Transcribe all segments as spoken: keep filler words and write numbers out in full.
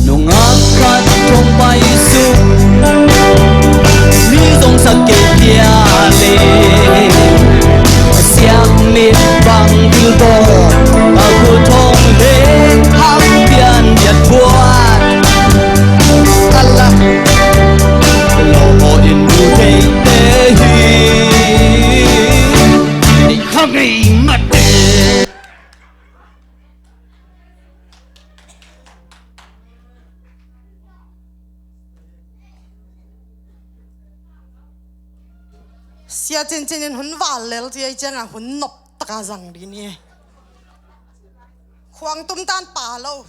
Nungak khat hong pai suk, mi zong sak kei phial e. A siak mit bang thil bawl, a khut hong leng hang pian biat buat. A lak lawh in bu theite hi. Nei kha ngei mate. Sia cincin in hun val lel ci ei ciangah hun nop taka zang dih ni. Khuang tum tan pa lo.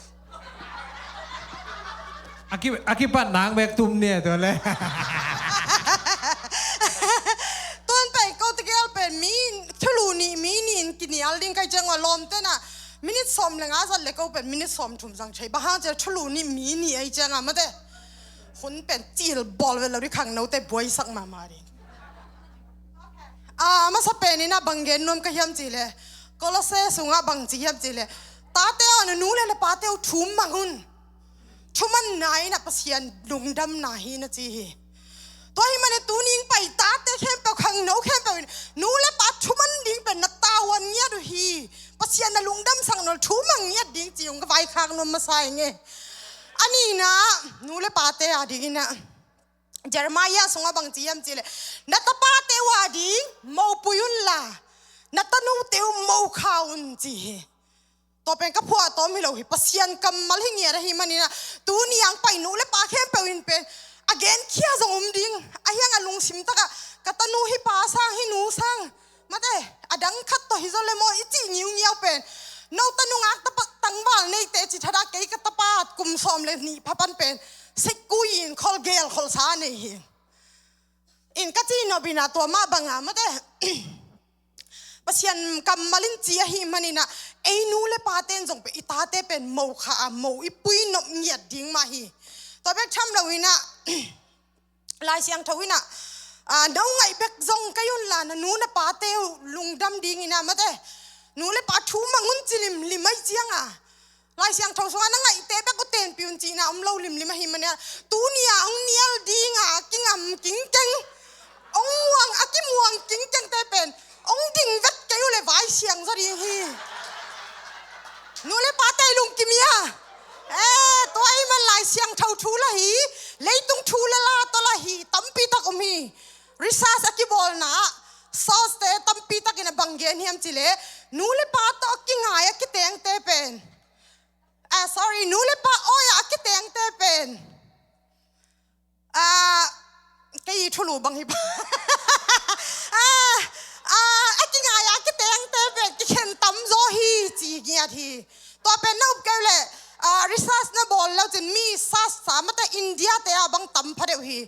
A ki, a kipat nang bek tum ni a tua le. Tuan pen ko tegel pen mi thulu nih mi nih in kinial ding kai ciangah lawmte na minit sawm le nga zat le ko pen minit sawm thum zang thei. Bang hang ciah thulu nih mi nih ei ciangah mate. Hun pen cil bawl ve lo dih khangnote buaisak mahmah ding. A masa pen in a bang gen nuam ka hiam cih leh Kolose sungah bang ci hiam cih leh tate aw na nu le na pate uh thu mang un. Thumanna in a Pasian lungdamna hi na ci hi. Tua hi manin tuni in pai tate khempeuh khangno khempeuh in nu le pa thuman ding pen na tavuan ngiat uh hi. Pasian na lungdamsak nawn thu mang ngiat ding ci ung ka vaikhak nuam masa ing e. A nihna nu le pate a dingin a Jeremiah sungah bang ci hiam cih leh na tapate uh a ding mopui unla na tanute uh mokha un ci hi. Tua pen ka phuahtawm hi lo hi, Pasian kammal hi ngiat ahi manin a tuni ang pai nu le pa khempeuh in pen a genkhia zong um ding ahi hang a lungsim takah ka tanu hi pa sang hi nu sang mate, a dang khat tawh hi zaw le maw i cih ngiungiau pen no tanu ngak tapa tangval neite ci thadah kei ka tapa kum sawm le nih phapan pen sikkui in kholgel kholsa nei hi. In ka cih nop in a tua mah banga mate Pasian kammal in ci ahi manin a ei nu le pate in zong pen i tate pen mokha a mo i pui nop ngiat ding mah hi. Tua bek tham lo in a Lai Siangtho in a, a, no ngaih bek zong kei unla na nu na pate uh lungdam dingin a mate nu le pa thu mang un ci limlim ai cianga Lai Siangtho sungah na ngaihte bek uh tenpih un cihna om lo limlim ahi manin a tuni a hong nial dinga kingam kingkeng hong muang a kimuang kingkengte pen hong ding vet kei uh le vai siang zaw ding hi. Nu le pate lungkim hi a. Eh, tua ahih man Lai Siangtho thu la hi, leitung thu le la tawh la hi tampi tak om hi. Research a kibawlna ah source te tampi takin a bang gen hiam cih leh nu le pa tawh a kingai a kitengte pen, ah, sorry, nu le pa awi a kitengte pen, ah, kei thulu bang hi pa. Ah, ah, a kingai a kitengte pen kikhen tam zaw hi ci ngiat hi. Tua pen na up kei uh leh, ah, research na bawl le uh cin mi sasa mate India te a bang tam pha deuh hi.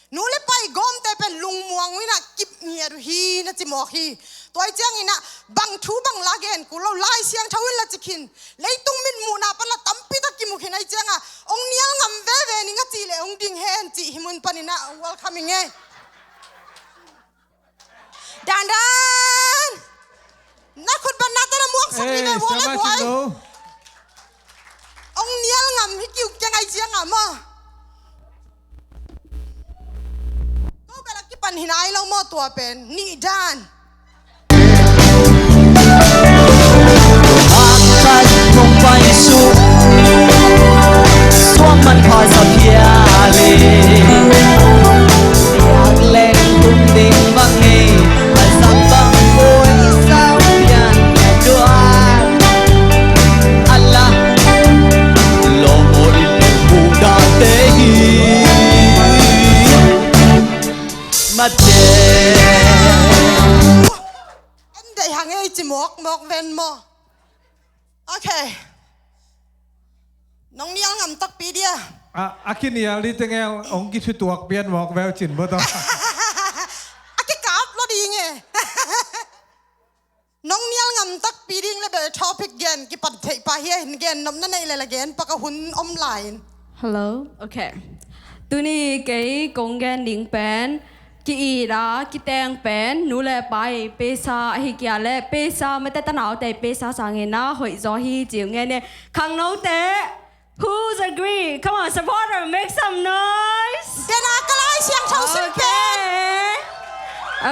Nu le pa i gawmte pen lungmuang uh in a kip ngiat uh hi na ci mawk hi. Tua hi ciangin a bang thu bang la gen kul lo, Lai Siangtho in la ci khin, leitung mitmuhna pan la tampi tak kimu khin ahi cianga hong nial ngam veve ning a cih leh hong ding hen cih hi mun panin a welcome ing e. Dandan. Na khut ban na tana muang suk ni ve. Hong nial ngam hi kiu kiang ai cianga maw. Ko bel a kipan hi nai lo maw tua pen nih dan. Khat kong pai suk suang man pha sa phial e. Siak leng tum ding bang e. A zang bang koi sau pian duan. A la lawm aw in muh date hi. Mate. En deih hang ei ci mawkmawk ven maw? Okay. Nong nial ngam takpi dia. A, a kinial di tengel ong kithutuak pian mawk veu cin bawt aw. A kikap lo ding e. Nong takpi ding le bel topic gen kipat theih pah hi a, hin gen nop na neih le la gen pak a, hun om lai in. Hello. Okay. Tuni kei kong gen ding pen, ki-it a kiteng pen nu le pa i peisa ahi kei leh, peisa mate tanaute i peisa sangin ah hoih zaw hi ci-in gen e. Khangnote, who's agree? Come on, supporter, make some noise. Ken a ka Lai Siangtho sim pen.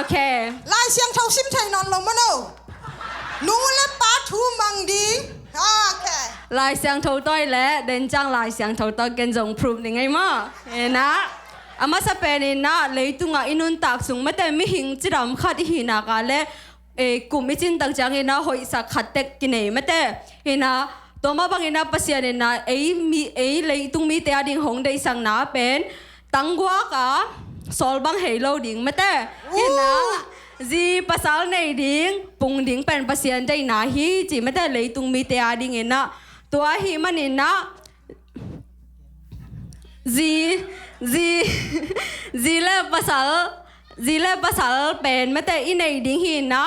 Okay. Okay. Lai Siangtho sim thei nawn lo maw no? Nu le pa thu mang ding. Okay. Lai Siangtho tawh le, den ciang Lai Siangtho tawh ken zong proof ding ei maw? Hi na. A masa pen in ah, leitungah i nuntak sung mate mihing cidam khat i hih nak leh, e, kum i cin tak ciangin ah hoihsak khat tek kinei mate. Hi na, tua mah bangin ah Pasian in ah ei mi, ei leitung mite a ding hong deihsakna pen tangguak a, sawl bang hei lo ding mate. Hi na, zi pasal nei ding, pung ding pen Pasian deihna hi ci mate, leitung mite a dingin ah. Tua ahih manin ah zi, zi, zi le pasal, zi le pasal pen mate i nei ding hi na.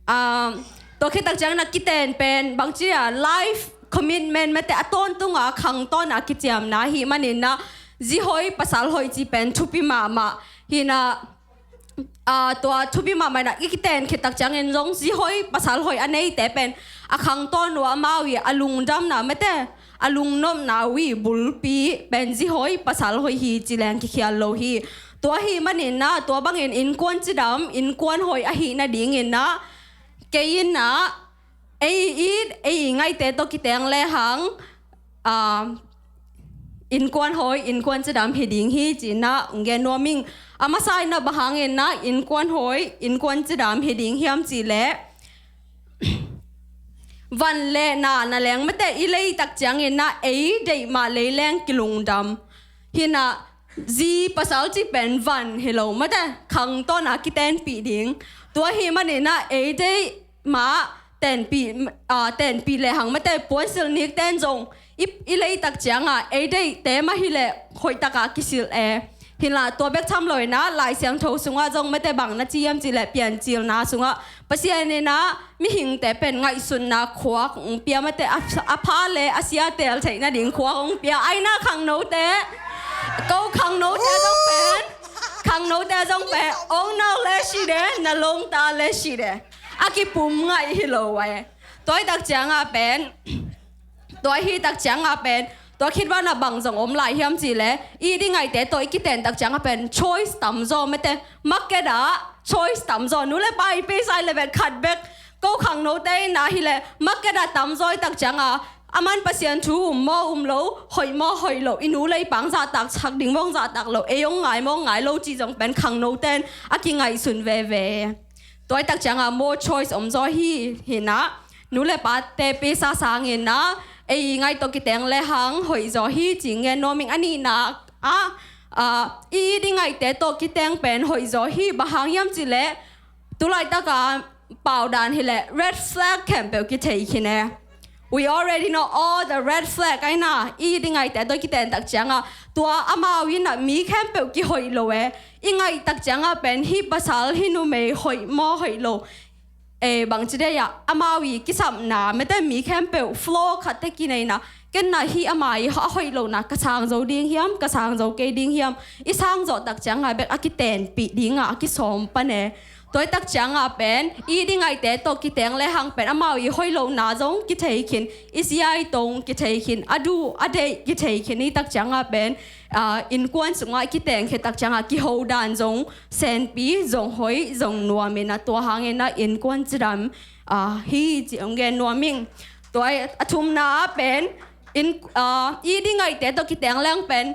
Ah, tua khit tak ciangin ah kiten pen bangci a life commitment mate a tawntung a khangtawn a kiciamna ahih manin ah, zi hoih pasal hoih ci pen thupi mahmah hi na. Ah, tua thupi mahmah in ah i kiten khit tak ciangin zong zi hoih pasal hoih a neite pen a khangtawn uh a, amau i a lungdamna mate, a lungnopna uh i bulpi pen zi hoih pasal hoih hi ci leng kikhial lo hi. Tua ahih manin ah, tua bangin innkuan cidam, innkuan hoih ahih nadingin ah, kei in ah, ei i it, ei i ngaihte tawh kiteng lehang, ah, innkuan hoih, innkuan cidam hi ding hi ci-in ah hong gen nuam ing. A masa in ah bang hangin ah innkuan hoih, innkuan cidam hi ding hiam cih leh, van le na na leng mate i lei tak ciangin ah ei deih mah lei leng kilungdam. Hi na, zi pasal cih pen van hi lo mate, khangtawn a kitenpih ding. Tua ahih manin ah ei deih mah tenpih, ah, tenpih lehang mate, puansilh nikten zong i, i lei tak ciangah ei deihte mah hi leh hoih tak a kisilh e. Hi na, tua bek tham lo in ah Lai Siangtho sungah zong mate bang na ci hiam cih leh, Piancilna sungah Pasian in ah mihingte pen ngaihsutna khuak hong pia mate, a, a pha le a sia teel theih nading khuak hong pia. Ai na, khangnote, ko khangnote zong pen, khangnote zong pen, ong nau le shi de, na longta le shi de, a kipum ngaih hi lo e. Tua hi tak ciangah pen, tua hi tak ciangah pen, tua khit vanah bang zong om lai hiam cih leh, i it i ngaihte tawh i kiten tak ciangah pen choice tamzaw mate, market ah choice tamzaw, nu le pa i peisa i le bek khat bek, ko khangnote in ah hi leh market ah tamzaw i tak ciangah, a man Pasian thu um maw um lo, hoih maw hoih lo, i nu le i pa hong zahtak sak ding maw hong zahtak lo, ei hong ngai maw hong ngai lo cih zong pen khangnote in a kingaihsun veve. Tua hi tak ciangah more choice omzaw hi, hi na. Nu le pate peisa sangin ah ei i ngaih tawh kiteng lehang hoihzaw hi ci-in gen nuam ing. A nihna ah, ah, i it i ngaihte tawh kiteng pen hoihzaw hi, bang hang hiam cih leh, tu laitak a paudan hi leh red flag khempeuh kithei khin e. We already know all the red flag, ai na, i it i ngaihte tawh kiten tak ciangah, tua amau in ah mi khempeuh kihoih lo e. I ngaih tak ciangah pen hih pasal hih numei hoih maw hoih lo, e, bangci dei ah, amau i kisapna mate mi khempeuh flaw khat te kineihna, ken ah hih ama i a hoih lohna ka sang zo ding hiam, ka sang zo kei ding hiam, i sang zawh tak ciangah bek a kitenpih dingah a kisawm pan e. Tua hi tak ciangah pen i it i ngaihte tawh kiteng lehang pen amau i hoih lohna zong kithei khin, i sia i tong kithei khin, a duh a deih kithei khin. I tak ciangah pen, ah, innkuan sungah i kiteng khit tak ciangah kiho dan zong senpi, zong hoih, zong nuam in ah, tua hangin ah innkuan cidam, ah, hi ci-in hong gen nuam ing. Tua hi a thumna ah pen, in, ah, i it i ngaihte tawh kiteng lehang pen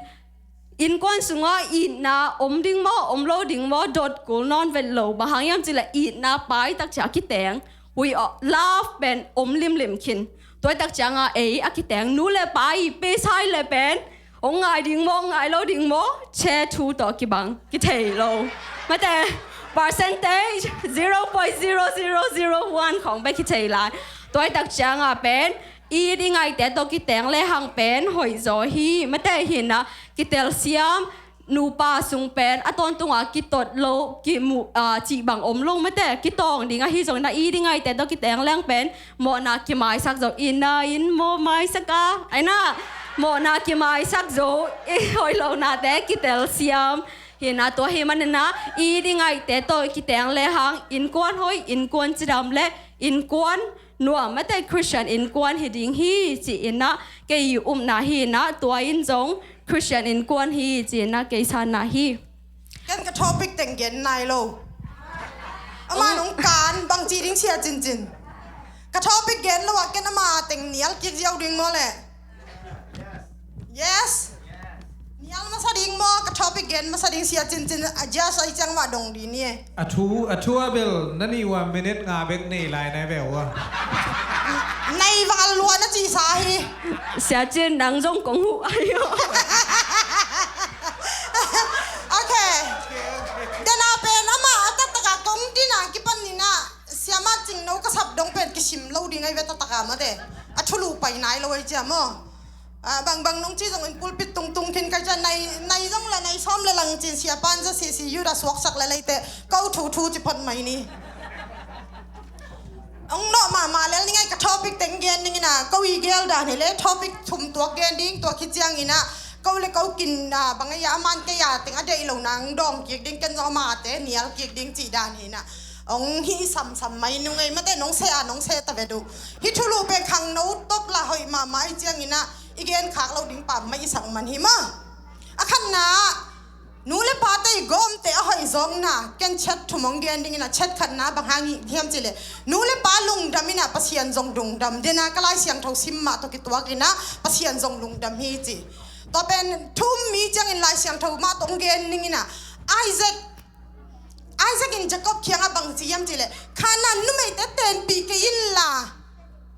innkuan sungah itna om ding maw, om lo ding maw, dot kul nawn vet lo. Bang hang hiam cih leh itna pai tak ciang a kiteng, we, ah, love pen om limlim khin. Tua hi tak ciangah ei a kiteng, nu le pa i peisa i le pen hong ngai ding maw, hong ngai lo ding maw, che thu tawh kibang, kithei lo. Mate, percentage zero point zero zero zero one khawng bek kithei lai. Tua hi tak ciangah pen i it i ngaihte tawh kiteng lehang pen hoihzaw hi, mate, hi na, kitelsiam, nupa sung pen a tawntunga kitot lo, kimu, ah, cih bang om lo mate, kitawng ding ahi zongin ah i ding ngaihte tawh kiteng leng pen mawhna kimaisak zo, inn ah inn maw maisak a, ai na, mawhna kimaisak zo, i hoih lohnate kitel siam. Hi na, tua hi manin ah i ding ngaihte tawh kiteng le hang innkuan hoih, innkuan cidam le innkuan nuam mate Christian innkuan hi ding hi ci-in ah kei upna hi na, tua in zong Christian innkuan hi ci-in ah kei sanna hi. Ken ka topic teng gen nai lo. Ama nong kan bang ci ding Sia Cincin. Ka topic gen lo ah ken ama teng nial kik ziau ding maw le? Yes. Nial masa ding maw, ka topic gen masa ding Sia Cincin, a just ai ciang mah dong ding ni e. A thu, a thu a bel na nih ua minute nga bek nei lai na ve ua. Nei vang a lua na ci sa hi. Sia Cin nang zong kong huh ai aw. Okay. Dena pen ama a taktak a kong dina kipan ni na. Siama Cingno ka sap dong pen kisim lo ding ai ve taktak a mate. A thulu pai nai lo ai cia maw. Ah, bangbang nong ci zongin pulpit tungtung khin kai cia nai, nai zong la nai sawm le lang cin sia pan za sisi yuda suaksak le leite. Ko thu thu ci phot mai ni. Ong nawh mahmah lel ning ai ka topic teng gen ning ina, ko i gel dan hi le topic thum tuak gen ding, tua khit ciangin ah ko le ko kin, ah, bang ai a man kei a teng a deih lo nang dawng kik ding, ken zong a mate nial kik ding cih dan hi na. Ong hi samsam mai nung ai mate, nong seh a nong seh ta ve duh. Hi thulu pen khangno top la hoih mahmah i ciangin ah i gen khak lo ding pam mai i sak man hi ma. A khatna, nu le pate i gawmte a hoih zawkna, ken chet thum ong gen dingin a chet khatna bang hang hiam cih leh, nu le pa lungdam in a Pasian zong lungdam. Dena ka Lai Siangtho sim mah tawh kituak in a Pasian zong lungdam hi ci. Tua pen thum mi ciangin Lai Siangtho mah tawh ong gen dingin a Isaac, Isaac in Jacob kiangah bang ci hiam cih leh, Kanaan numeite tenpih kei inla,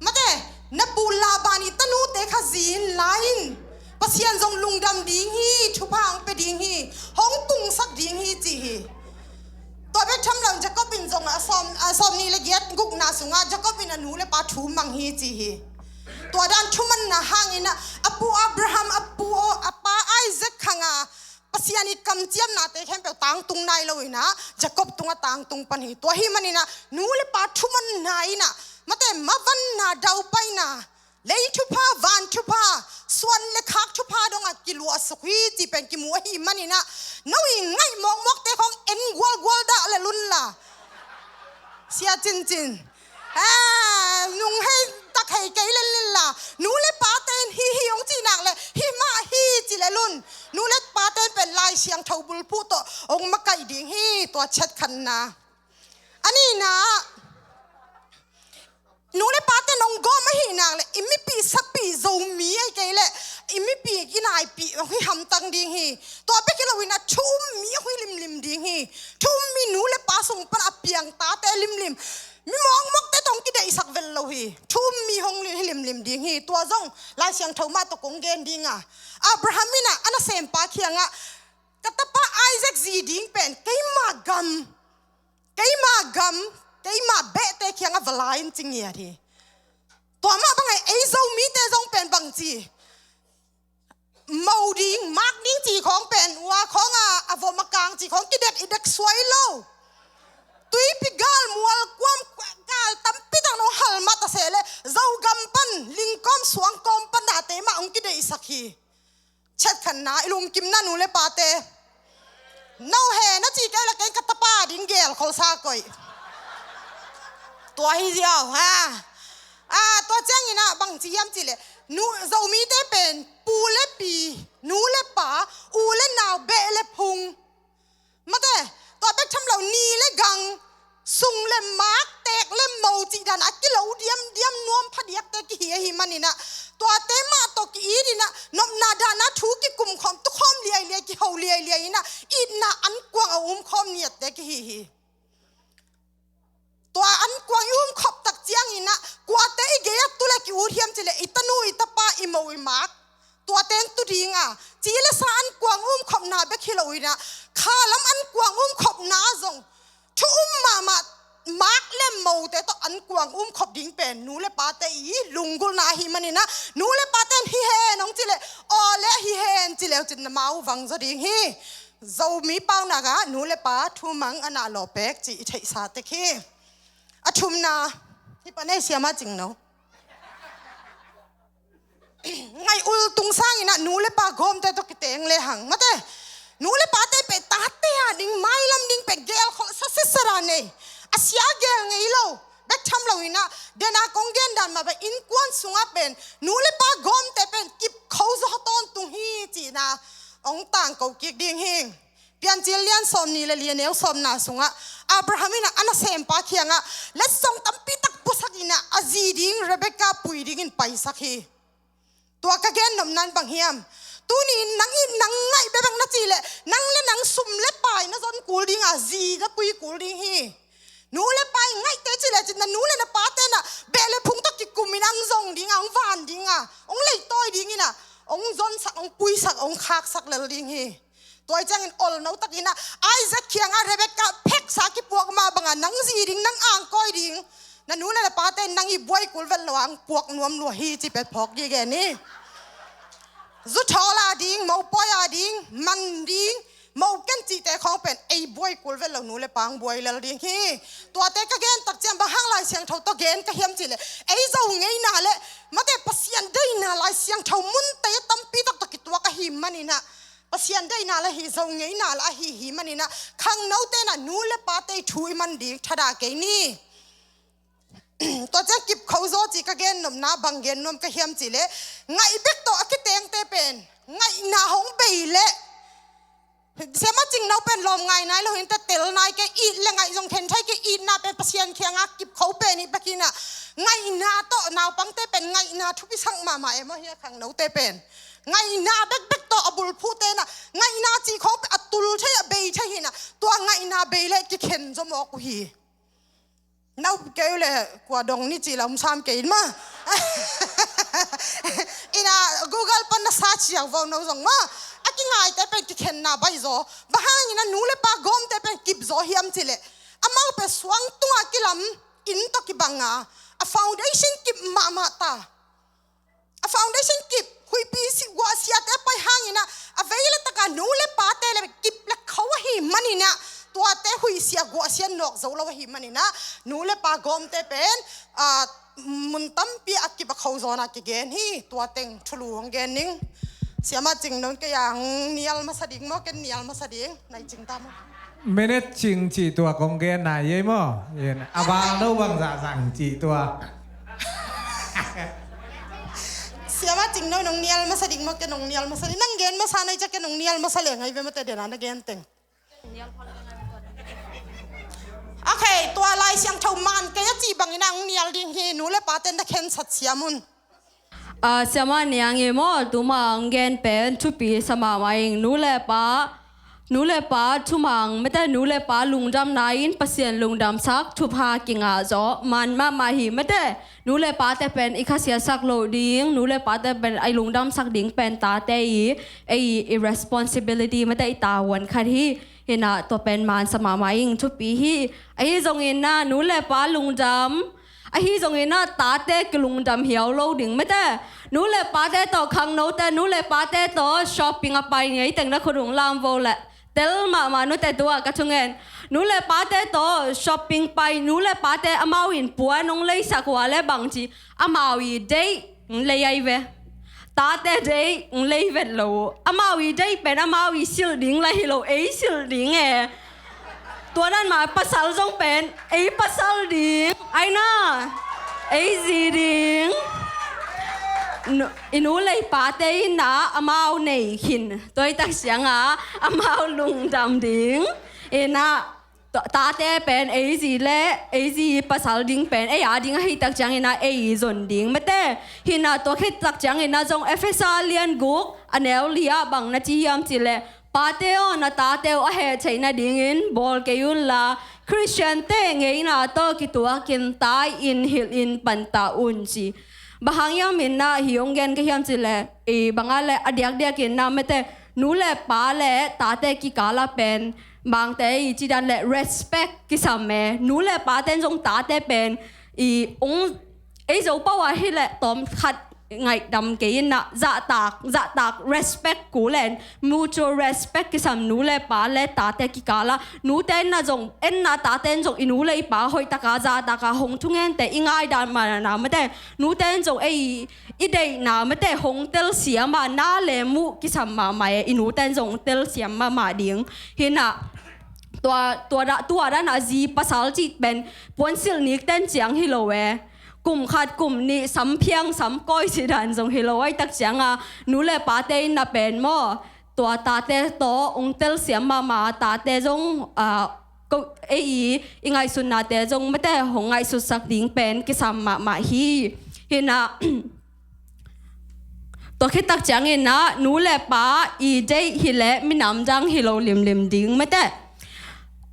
mate, na pu Laban i tanute kha zi inla in, Pasian zong lungdam ding hi, thupha hong pia ding hi, hong pungsak ding hi ci hi. Tua bek tham lo Jacob in zong a sawm, a sawm nih le giat gukna sungah Jacob in a nu le pa thu mang hi ci hi. Tua dan thumanna hangin a, a pu Abraham, a pu, a pa Isaac khanga Pasian i kamciamnate khempeuh tangtung nai lo in a, Jacob tungah tangtung pan hi. Tua hi manin a, nu le pa thumanna in a, mate, mavanna, daupaina, lei thupha, van thupha, suan le khak thupha dongah kiluahsuk hi cih pen kimu ahi manin a, no i ngaih mawkmawkte khawng en gualgual dah le lunla. Sia Cincin. Ah, nung hei tak hei kei lel lel la. Nu le pate in hi hi ong cih nak le, hi mah hi ci le lun. Nu le pate in pen Lai Siangtho bulphuh tawh ong makaih ding hi, tua chet khatna. A nihna, nu le pate in ong gawm ahih nak le, i mipih sapih Zomi ai kei le, i mipih i naipih ong hi hamtang ding hi. Tua bek hi lo in a thu um mi ong hi limlim ding hi. Thu um mi nu le pa sung pan a piang tate limlim. Mi mawkmawkte tawh ong kideihsak vel lo hi. Thu um mi hong hi limlim ding hi. Tua zong Lai Siangtho mah tawh kong gen ding a. Abraham in a, a nasempa kiangah, ka tapa Isaac zi ding pen keima gam, keima gam, keima behte kiangah va la in ci ngiat hi. Tua mah bang a ei Zomite zong pen bang ci. Mo ding, mak ding ci khawng pen, ua khawng a, a vom a kang ci khawng kidet i dek suai lo. Tuipi gal mual kuam gal tampi tak nong hal mah ta seh le, Zogam pan, lingkawm suangkawm pan nate mah ong kideihsak hi. Chet khatna, i lungkimna nu le pate. No he na ci kei la kei ka tapa ding gel kholsa koih. Tua hi ziau, ha. Ah, tua ciangin a bang ci hiam cih leh, nu, Zomite pen pu le pi, nu le pa, u le nau, beh le phung. Mate, tua bek tham lo ni le gang, sung le mak, tek le mo cih dan a kilo diamdiam nuam phadiakte kihi ahi manin a, tuate mah tawh ki-it in a, nopna dan a thu kikum khawm, tu khawm liailiai, kiho liailiai in a, itna ankuang a um khawm niatte kihi hi. Tua ankuang i um khop tak ciangin a, kuate i gei a tu le ki-ut hiam cih leh, i tanu, i tapa, i mo, i mak. Tuate in tu ding a, ci le sa ankuang um khopna bek hi lo in a, khalam ankuang um khopna zong thu um mahmah Mak le mote tawh an kuang um khop ding pen nu le pate i lunggulhna ahi manin ah, nu le pate in hi hen hong ci leh, aw le hi hen ci leu cin na mau vang zaw ding hi. Zomi paunak ah nu le pa thumang a na lawpek ci i theihsa tek hi. A thumna, hi pan ei siama cingno. Ngaih ul tung sangin ah nu le pa gawmte tawh kiteng lehang mate, nu le pate pen tate a ding, mailam ding pen gelkholh sa sisera nei. A sia gel ngei lo bek tham loin ah, dena kong gen dan mah bang innkuan sungah pen nu le pa gawmte pen kip kho zaw tawntung hi cihna hong tangko kik ding hi. Piancil lian sawmnih le li, a neu sawmna sungah Abraham in ah a nasempa kiangah letsong tampi tak puasak in ah a zi ding Rebekah pui dingin paisak hi. Tua ka gen nopna in bang hiam? Tuni in nang in nang ngaih bekbek na cih leh nang le nang sum le pai na zon kul ding a, zi na pui kul ding hi. Nu le pa i ngaihte cih lecin na nu le na pate in ah beh le phung tawh kikum in ah hong zong ding a, hong van ding a, hong leitawi ding in ah hong zonsak, hong puisak, hong khaksak lel ding hi. Tua hi ciangin olno takin ah Isaac kiangah Rebekah pheksa kipuak mah bangah nang zi ding, nang angkawi ding, na nu le na pate in nang i buai kul vet lo a hong puak nuam lua hi ci pet phawk dih gen hi. Zu thawl a ding, mopawi a ding, man ding, mo ken cihte khawng pen ei buai kul vet lo, nu le pa hong buai lel ding hi. Tuate ka gen tak ciang bang hang Lai Siangtho tawh gen ka hiam cih leh, ei Zo ngeina le mate Pasian deina Lai Siangtho munte tampi tak tawh kituak ahi manin ah, Pasian deina le hi, Zo ngeina le ahi hi manin ah, khangnote in ah nu le pate i thu i man ding thadah kei ni. Tua ciang kip kho zaw cih ka gen nopna bang gen nuam ka hiam cih leh, ngaih bek tawh a kitengte pen ngaihna hong bei leh, siama cingno pen lawm ngai nai lo hi inteh, tel nai kei, it le ngaih zong khen thei kei, itna pen Pasian kiangah kip kho pen hi bek in ah, ngaihna tawh, naupangte pen ngaihna thupisak mahmah e maw hi a, khangnote pen ngaihna bekbek tawh a bulphuhte in ah ngaihna cih khawng pen a tul thei, a bei thei hi in ah, tua ngaihna bei leh kikhen zaw mawk uh hi. Nau kei uh leh kua dong ni cih la um sam kei in maw. In ah Google pan na search ziau vo no zong maw. A kingaite pen kikhenna baih zaw. Bang hangin ah nu le pa gawmte pen kip zaw hiam cih leh, amau pen suang tungah kilam, inn tawh kibang a, a foundation kip mahmah ta. A foundation kip, huihpi si, guahsiate a pai hangin ah, a vei le tak a nu le pate le kip le kho ahi manin ah, tuate huihsia guahsia nawk zo lo ahi manin ah, nu le pa gawmte pen, ah, mun tampi a kip a kho zaw in ah kigen hi. Tua teng thulu hong gen ning. Siama cingno in kei a hong nial masa ding maw, ken nial masa ding? Nai cing ta maw? Minute cing cih tua kong genna hi ei maw? In, a bang no bang zahzah cih tua. Siama cingno in hong nial masa ding maw, ken hong nial masa ding? Nang gen masa na hih ciang ken hong nial masa leng ahi ve maw, te dena na gen teng. Ok, tua Lai Siangtho man kei a cih bangin ah hong nial ding hi, nu le pate in na khensat siam un. Ah, siama niang i maw, tuma hong gen pen thupi sa mahmah ing. Nu le pa, nu le pa thumang, mate nu le pa lungdamna in Pasian lungdamsak thupha kingah zaw man mahmah hi, mate. Nu le pate pen i khasiasak loh ding, nu le pate pen a i lungdamsak ding pen tate i, ei i responsibility, mate i tavuan khat hi. Hi in ah tua pen man sa mahmah ing, thupi hi. Ahi zongin ah nu le pa lungdam, ahi zongin ah tate kilungdam hiau lo ding, mate. Nu le pate tawh, khangnote, nu le pate tawh shopping a pai ngei teng na khut hong lam vo leh, tel mahmah nute, tua ka thungen. Nu le pate tawh shopping pai, nu le pate amau in puan hong leisak uh a leh bangci, amau i deih hong lei ahi ve. Tate deih hong lei vet lo uh. Amau i deih pen amau i silh ding lah hi lo, ei silh ding e. Tua dan mah pasal zong pen ei pasal ding, ahi na, ei zi ding. Nu, i nu le i pate in ah amau nei khin, tua hi tak ciang ah amau lungdam ding. In ah, ta, tate pen ei zi le ei zi pasal ding pen ei a ding ahi tak ciangin ah ei i zon ding, mate. Hi in ah tua khit tak ciangin ah zong Efesa lian guk a neu li ah bang na ci hiam cih leh, pate aw, na tate uh a heh theih nadingin bawl kei un la, Khristiante ngeina tawh kituakin tai-in hilhin panta un, ci. Bang hang hiam in ah hih hong gen ka hiam cih leh, i bang ah leh a diakdiakin ah, mate, nu le pa le tate kikal ah pen Bangte i ci dan le respect kisam e. Nu le pate in zong tate pen i ong ei zo pau a hi le tawm khat ngaihdam kei in ah zahtak, zahtak respect ku len mutual respect kisam nu le pa le tate kikal ah. Nute in ah zong en ah tate in zong i nu le i pa hoih taka zahtaka hong thungente i ngaidan manana mate nute in zong ei i deihna mate hong telsiam ah na le muh kisam mahmah e. I nute in zong telsiam mahmah ding. Hi nah tua, tua da, tua dan a zi pasal cih pen puansilh nikten ciang hi lo e. Kum khat kum nih samphiang samkawi cih dan zong hi lo. Ai tak cianga nu le pate in na pen maw tua tate tawh ong telsiam mahmah tate zong ah, ko ei i i ngaihsutnate zong mate hong ngaihsutsak ding pen kisam mahmah hi. Hi nah tua khit tak ciangin ah nu le pa i deih hi le minam dang hi lo limlim ding mate.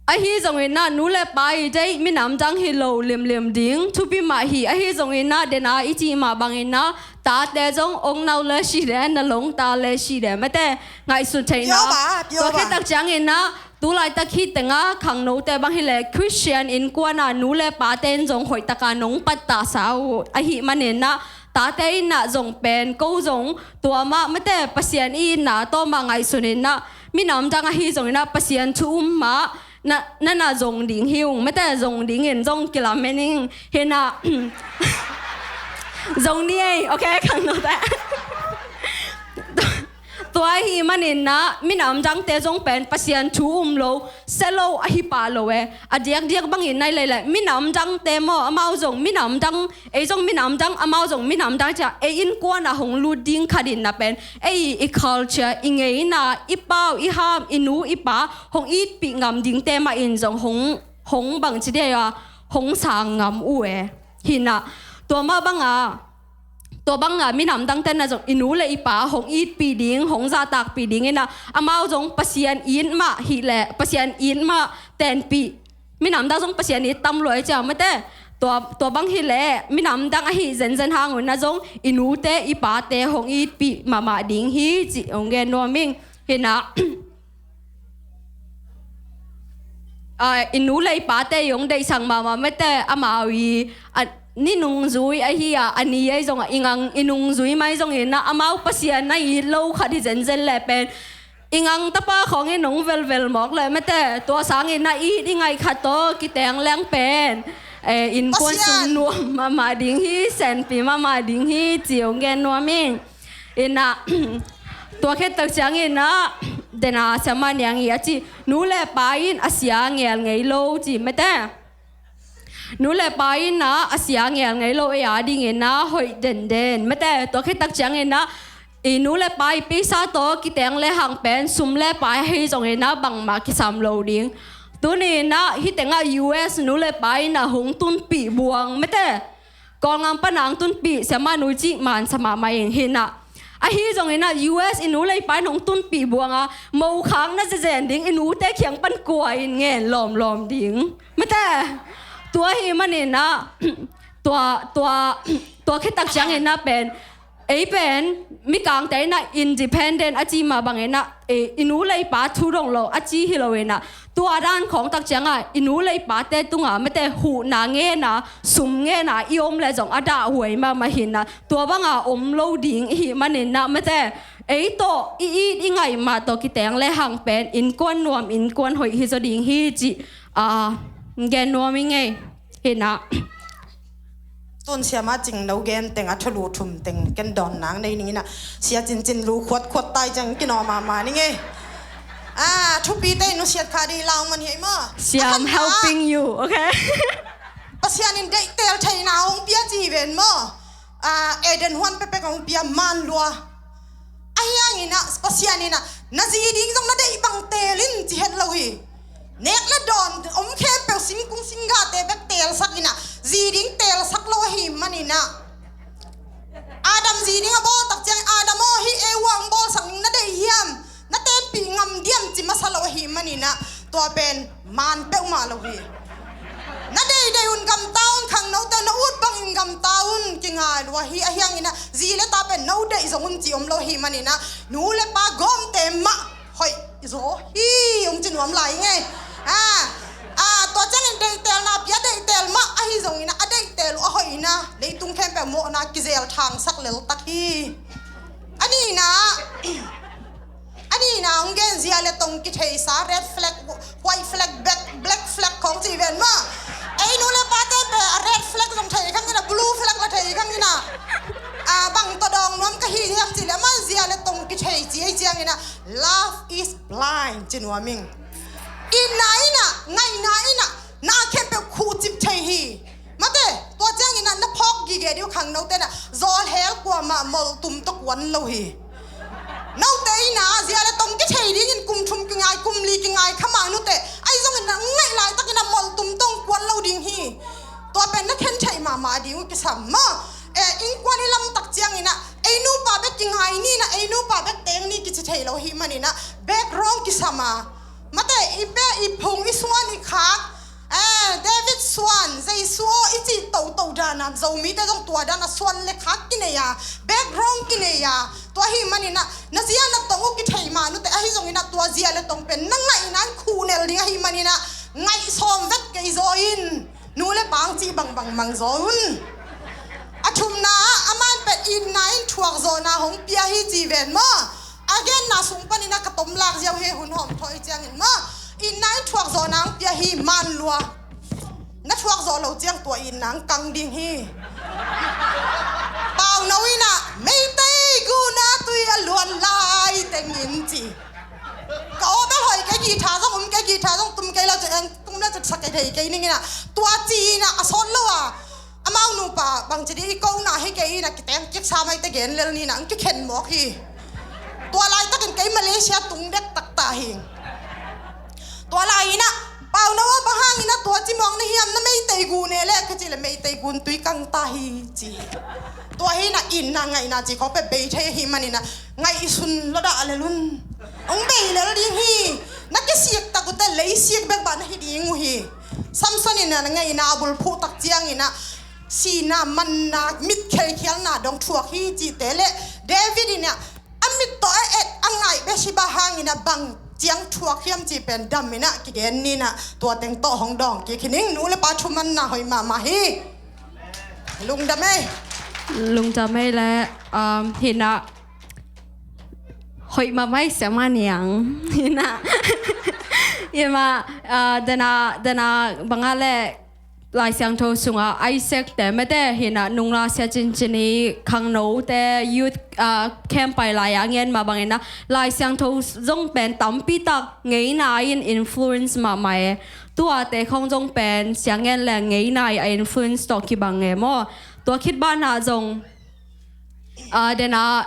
Ahi zongin ah nu le pa i deih minam dang hi lo limlim ding thupi mah hi. Ahi zongin ah dena i cih mah bangin ah tate zong ong nau le si de na long ta le si de mate ngaihsun theihna. Tua khit tak ciangin ah tu laitak hi tenga khangnote bang hi le Christian innkuan ah nu le pate in zong hoih taka nong pattahsa uh ahi manin ah tate in ah zong pen ko zong tua mah mate Pasian i itna tawmah ngaihsun in ah minam dang ahi zongin ah Pasian thu um mah na, na, na zong ding hi ung mate zong dingin zong kilamen ing. Hi nah zong ni ei, okay, khangnote. Tua ahi manin ah minam dangte zong pen Pasian thu um lo sia lo ahi pah lo e. A diakdiak bangin nai leilai minam dangte maw amau zong minam dang ei zong minam dang amau zong minam dang cia ei innkuan ah hong lut ding khat in na pen ei i culture i ngeina i pau i ham i nu i pa hong itpih ngam dingte mah in zong hong, hong bangci dei a hong sang ngam uh e. Hi nah tua mah banga tua banga minam dangte na zong i nu le i pa hong itpih ding hong zahtakpih ding in ah amau zong Pasian it mah hi le Pasian it mah tenpih. Minam dang zong Pasian it tam luai cia mate tua, tua bang hi le minam dang ahi zenzen hang un na zong i nute i pate hong itpih mahmah ding hi cih hong gen nuam ing. Hi nah ah, i nu le i pate i hong deihsak mahmah mate amau i a, ni nungzui ahi a, a ni ei zong a i ngang i nungzui mai zongin ah amau Pasian na it lo khat hi zenzen le pen i ngang tapa khawng i nung velvel mawk le mate tua sangin ah i it i ngaih khat tawh kiteng leng pen eh, innkuan sung nuam mahmah ding hi, senpi mahmah ding hi ci hong gen nuam ing. Hi nah tua khit tak ciangin ah dena siamah niang i a ci nu le pa in a sia ngel ngei lo ci mate. Nu le pa in ah a sia ngel ngei lo ei a dingin ah hoih denden mate tua khit tak ciangin ah i nu le pa i pisa tawh kiteng le hang pen sum le pai ahi zongin ah bangmah kisam lo ding. Tuni in ah hi tengah U S nu le pa in ah hong tunpih buang mate Kawlgam pan a hong tunpih siamah nu cih mansa mahmah ing. Hi nah ahi zongin ah U S i nu le i pa in hong tunpih buanga mokhak na zezen ding i nute kiang pan kua in ngen lawmlawm ding mate. Tua hi manin ah tua, tua, tua khit tak ciangin ah pen ei pen mikangte in ah independent a ci mah bangin ah eh, i nu le i pa thu dong lo a ci hi lo in ah tua dan khawng tak cianga i nu le i pate tunga mate huhna ngena sum ngena i om le zong a dahhuai mahmah hi nah tua banga om lo ding i hih manin ah mate ei tawh i it i ngaih mah tawh kiteng le hang pen innkuan nuam innkuan hoih hi zaw ding hi cih ah, gen nuam i ngei. Hi nah Tun siamah cing no gen teng a thulu thum teng ken dawn nang nei ning in ah sia cincin lu khuat khuat tai ciang kinawm mahmah ning e. Ah, thupite in nusiat kha dih lau man hi maw? Siam helping you, okay? Pasian in deih tel theihna hong pia ci ven maw? Ah, Eden huan pepek hong pia man lua. Ahi hangin ah Pasian in ah na zi ding zong na deih bang tel in ci het lo hi. Nek le dawn om khempeuh singkung singgate bek telsak in ah zi ding telsak lo ahi manin ah Adam zi ding a bawl tak ciang Adam aw, hih Eva hong bawlsak ning na deih hiam? Na tenpih ngam diam ci masa lo ahi manin ah tua pen man peuhmah lo hi. Na deidei un gamta un, khangnote na ut bangin gamta un, kingai lua hi. Ahi hangin ah zi le ta pen no deih zong un ci om lo hi manin ah nu le pa gawmte mah hoih zaw hi, hong ci nuam lai ing ei. A, a, tua ciangin deihtelna pia, deihtel mah ahi zongin a, a deihtel uh a hoih in a, leitung khempeuh mawhna kizel thangsak leltak hi. A nihna, a nihna hong gen, zia le tong kitheisa, red flag, white flag, black, black flag khawng ci ven maw. Ei nu le pate pen a red flag zong thei khang in a, blue flag la thei khang in a. A, bang tawh dawng nuam ka hi hiam cih leh, amah zia le tong kithei ci ei ciangin a, love is blind ci nuam ing. Itna in a, ngaihna in a, na khempeuh khuhcip thei hi. Mate, tua ciangin a na phawk gige ding uh khangnote in a, zawlhel kuamah molhtum tawh kuan lo hi. Note in a, zia le tong kithei dingin kum thum kingai, kum li kingai kha mah nute, ahi zongin a ngaih laitakin a molhtum tawh kuan lo ding hi. Tua pen na khen theih mahmah ding uh kisam maw. E, innkuan i lamtak ciangin a, ei nupa bek kingai ni in a, ei nupa bek teng ni kici thei lo hi manin a, background kisam a. Mate, i pe, i phung, i suan, i khak, eh, David suan, Jesu aw i cih toto dan a, Zomite zong tua dan a suan le khak kinei a, background kinei a. Tua ahih manin a, na zia na tong uh kithei mah nute, ahi zongin a tua zia le tong pen na ngaihna in khuhnel ding ahih manin a, ngaih sawm vet kei zaw in. Nu le pa hong cih bangbang mang zaw un. A thumna ah, aman pen itna in thuakzawhna hong pia hi ci ven maw. A genna sung panin a ka tom lak ziau hi, hun hawm thawi ciangin maw. Itna in thuakzawhna hong pia hi, man lua. Na thuakzawh lo ciang tua itna hong kang ding hi. Pauno in a, Meitei gun a tui a luan lai teng in ci. Ka aw bel hoih kei, guitar zong um kei, guitar zong tum kei lo, tum le sak kei thei kei ning in a, tua ci in a, a sawt lo a. Amau nupa bangci dih i kona hi kei in a, kiteng kiksa maite gen lel ni in a, ang kikhen mawk hi. Tua laitakin kei Malaysia tung dek taktak hi. Tua lai in a, Pauno aw, bang hangin a tua ci mawk na hiam, na Meitei gun e leh ka cih leh Meitei gun tui kang ta hi ci. Tua hi in a, itna ngaihna ci khawng pen bei thei ahih manin a, ngaihsun lo dah lel un. Hong bei lel ding hi. Na kisik tak uh teh leisik bek bah na hi ding uh hi. Samson in a ngaihna a bulphuh tak ciangin a, sihna, manna, mit khelkhialna dong thuak hi cihte leh David in a, a mit tawh a et a ngaih Bathsheba hangin a bang ciang thuak hiam cih pen dam in a kigen ni in a, tua teng tawh hong dawng kik hi ning. Nu le pa thumanna hoih mahmah hi. Lungdam ei. Lungdam ei leh, um, hi in a, hoih mahmah ei, siama niang. Hi in a, hi in a, uh, dena, dena bang a leh, Lai Siangtho sungah Isaac te mate hi in a, nungla sia cincin i khangnote youth, ah, camp pai lai-a ngen mah bangin a, Lai Siangtho zong pen tampi tak ngeina in influence mahmah e. Tuate khawng zong pen sia ngen le ngeina i a influence tawh kibang e maw. Tua khit banah zong Ah, dena,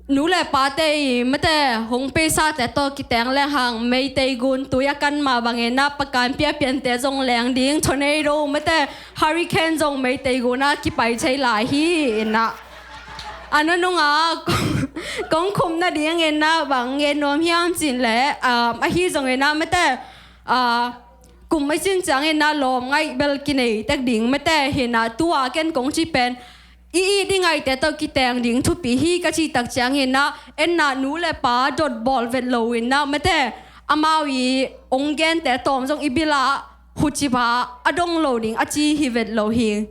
nu le pate i mate hong peisate tawh kiteng leng hang, Meitei gun tui a kan mah bangin a, pakan piapiante zong leng ding, tornado mate, hurricane zong Meitei gun a kipai thei lai hi in a. A nunung a kong, kong khum nadingin a bang ngen nuam hiam cih leh, ah, ahi zongin a mate, ah, kum a cin ciangin a lawm ngaih bel kinei tek ding mate hi in a, tua ken kong ci pen i it i ngaihte tawh kiteng ding thupi hi ka cih tak ciangin a, en a, nu le pa dot bawl vet lo in a mate, amau i ong gente tawm zong i bil ah hucip a a dong lo ding a ci hi vet lo hi.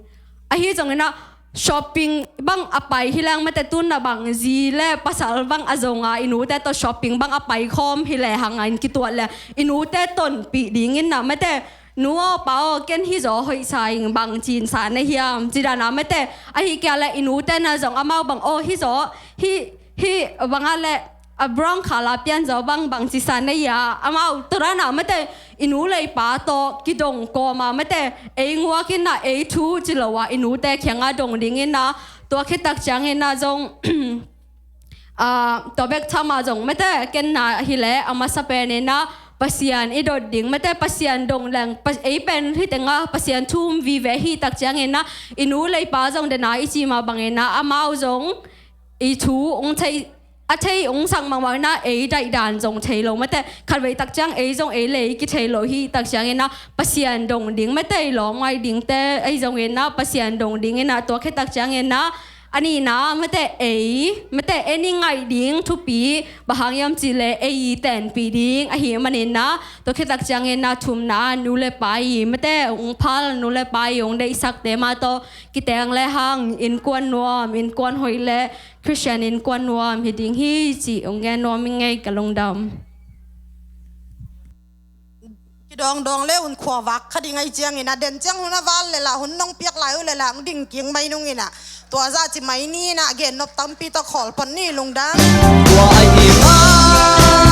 Ahi zongin a shopping bang a pai hi leng mate, tu in a bang zi le pasal bang a zong a i nute tawh shopping bang a pai khawm hi lehang a in kituat le i nute tonpih dingin a mate, nu aw pa aw, ken hi zaw hoih sa ing, bang cin sa na hiam, ci dan a mate. Ahi kei leh i nute na zong amau bang aw hi zaw, hi, hi bang a leh a brown color pian zaw bang, bang ci sa na hia, amau tua dan a mate, i nu le i pa tawh kidong kawm a mate, ei nguak in a, ei thu ci lo a i nute kiang a dong dingin a, tua khit tak ciangin a zong Ah, tua bek tham a zong mate, ken na hi leh a masa pen in a Pasian i dot ding mate, Pasian dong leng, pa-, ei pen hi teng a Pasian thu um vive hi tak ciangin a, i nu le i pa zong dena i ci mah bangin a, amau zong i thu ong thei, a thei ong sak mah bangin a, ei daih dan zong thei lo mate, khatvei tak ciang ei zong ei le ei kithei lo hi tak ciangin a, Pasian dong ding mate, i lawm ngaih dingte ei zongin a Pasian dong dingin a, tua khit tak ciangin a, A nihna, mate ei, mate ei i ngaih ding thupi, bang hang hiam cih leh ei i tenpih ding ahih manin ah, tua khit tak ciangin ah thumna, nu le pa i, mate hong phal nu le pa i hong deihsakte mah tawh kiteng le hang, innkuan nuam, innkuan hoih le Khristian innkuan nuam hi ding hi cih hong gen nuam ing ei, ka lungdam. Kidawngdawng le un, khua vak kha ding ahih ciangin ah, den ciang hun a val le lah, hun nong piak lai uh le lah, hong ding kik mai nung in ah, tua zah ci mai ni in ah, gen nop tampi tawh khawl pon ni, lungdam. Tua ahih man